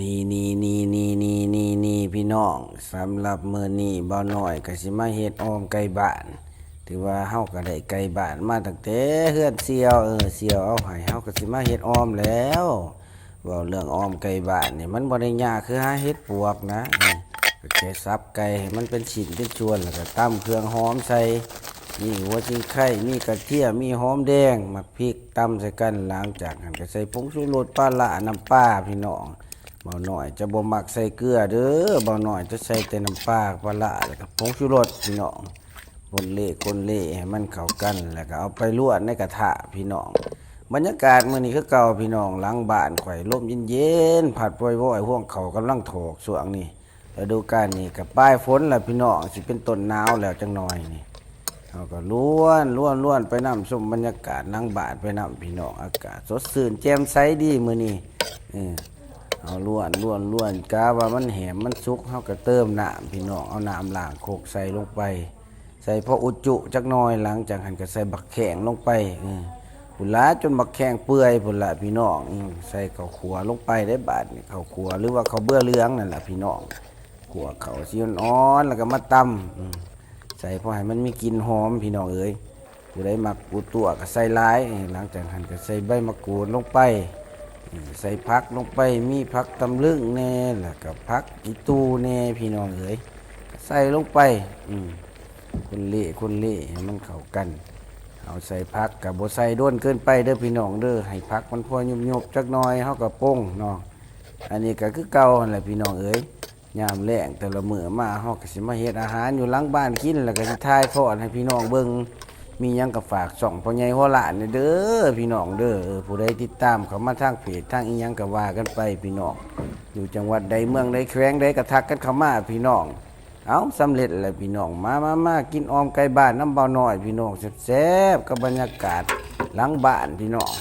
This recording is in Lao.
ນີ້ໆໆໆໆ ພີ່ນ້ອງ, ສຳລັບມື້ນີ້ບ່າວນ້ອຍກໍຊິມາເຮັດອອມໄກ່ບ້ານ. ຖືວ່າເຮົາກໍໄດ້ໄກ່ບ້ານມາຕັ້ງແຕ່ເຮືອນສ່ຽວ, ເອີ ສ່ຽວເອົາໃຫ້, ເຮົາກໍຊິມາເຮັດອອມແລ້ວ. ເວົ້າເລື່ອງອອມໄກ່ບ້ານນີ້ ມັນບໍ່ໄດ້ຍາກຄືຫາເຮັດປວກນະ. ເອີ ກໍແຄ່ສັບໄກ່ໃຫ້ມັນເປັນຊິ້ນເປັນສ່ວນ ແລ້ວກໍຕຳເຄື່ອງຫອມໃສ່, ມີຫົວຊິງໄຄ, ມີກະທຽມ, ມີຫອມແດງ, ໝາກພິກ, ຕຳໃສ່ກັນ. ຫຼັງຈາກນັ້ນກໍໃສ່ຜົງຊູລົດ, ປາຮ້າ, ນ້ຳປາ ພີ່ນ້ອງ. ບ່າວນ້ອຍຈະບໍ່ມັກໃສ່ເກືອເດີ, ບ່າວນ້ອຍຈະໃສ່ແຕ່ນ້ຳປາ, ປາຮ້າ ແລ້ວກໍຜົງຊູລົດ ພີ່ນ້ອງ. ຄົນເລະຄົນເລະໃຫ້ມັນເຂົ້າກັນ ແລ້ວກໍເອົາໄປລວກໃນກະທະ ພີ່ນ້ອງ. ບັນຍາກາດມື້ນີ້ຄືເກົ່າ ພີ່ນ້ອງ, ຫຼັງບ້ານຂ້ອຍ ລົມເຢັນໆ ພັດວອຍໆ, ຮວງເຂົ້າກຳລັງຖອກຊ່ວງນີ້. ລະດູການນີ້ກໍປາຍຝົນແລ້ວ ພີ່ນ້ອງ, ຊິເປັນຕົ້ນໜາວແລ້ວຈັກໜ່ອຍນີ້. ເຮົາກໍລວນໆໆໄປນຳ, ຊົມບັນຍາກາດຫຼັງບ້ານໄປນຳ ພີ່ນ້ອງ. ອາກາດສົດຊື່ນແຈ່ມໃສດີມື້ນີ້. ເອີ ເຮົາລວນໆໆ ກະວ່າມັນແຫ້ມມັນສຸກ ເຮົາກໍເຕີມນ້ຳ ພີ່ນ້ອງ, ເອົານ້ຳລ້າງຄົກໃສ່ລົງໄປ, ໃສ່ພໍອຸຈຸຈັກໜ່ອຍ. ຫຼັງຈາກນັ້ນກໍໃສ່ບັກແຂ້ງລົງໄປ. ເອີ ພຸ້ນລະ ຈົນບັກແຂ້ງເປື່ອຍພຸ້ນລະ ພີ່ນ້ອງ. ເອີ ໃສ່ເຂົ້າຂົ້ວລົງໄປໄດ້ບາດນີ້, ເຂົ້າຂົ້ວ ຫຼືວ່າເຂົ້າເບືອເຫຼືອງນັ້ນລະ ພີ່ນ້ອງ. ຂົ້ວເຂົ້າຊິອ່ອນໆ ແລ້ວກໍມາຕຳ. ເອີ ໃສ່ພໍໃຫ້ມັນມີກິ່ນຫອມ ພີ່ນ້ອງເອີຍ. ຜູ້ໃດມັກປູຕົວກໍໃສ່ຫຼາຍ. ຫຼັງຈາກນັ້ນກໍໃສ່ໃບມະກຮູດລົງໄປ, ໃສ່ຜັກລົງໄປ, ມີຜັກຕຳລຶງແດ່ ແລ້ວກໍຜັກອີ່ຕູ່ແດ່ ພີ່ນ້ອງເອີຍ, ໃສ່ລົງໄປ. ອືມ ຄົນເລະຄົນເລະໃຫ້ມັນເຂົ້າກັນ. ເຮົາໃສ່ຜັກກໍບໍ່ໃສ່ດົນເກີນໄປເດີ ພີ່ນ້ອງເດີ, ໃຫ້ຜັກມັນພໍຫຍົບໆຈັກໜ່ອຍ ເຮົາກໍປົງເນາະ. ອັນນີ້ກໍຄືເກົ່າຫັ້ນແຫຼະ ພີ່ນ້ອງເອີຍ. ຍາມແລງແຕ່ລະມື້ມາ ເຮົາກໍຊິມາເຮັດອາຫານຢູ່ຫຼັງບ້ານກິນ ແລ້ວກໍຊິຖ່າຍທອດໃຫ້ພີ່ນ້ອງເບິ່ງ. ມີຫຍັງກໍຝາກຊ່ອງພໍ່ໃຫຍ່ຫົວລ້ານແດ່ເດີ ພີ່ນ້ອງເດີ. ເອີ ຜູ້ໃດຕິດຕາມເຂົ້າມາທາງເພຈທາງອີ່ຫຍັງກໍວ່າກັນໄປ ພີ່ນ້ອງ. ຢູ່ຈັງຫວັດໃດ ເມືອງໃດ ແຂວງໃດ ກໍທັກກັນເຂົ້າມາ ພີ່ນ້ອງ. ເອົ້າ ສຳເລັດແລ້ວ ພີ່ນ້ອງ. ມາ ມາ ມາ ກິນອອມໄກ່ບ້ານນຳບ່າວນ້ອຍ ພີ່ນ້ອງ, ແຊບໆ ກັບບັນຍາກາດຫຼັງບ້ານ ພີ່ນ້ອງ.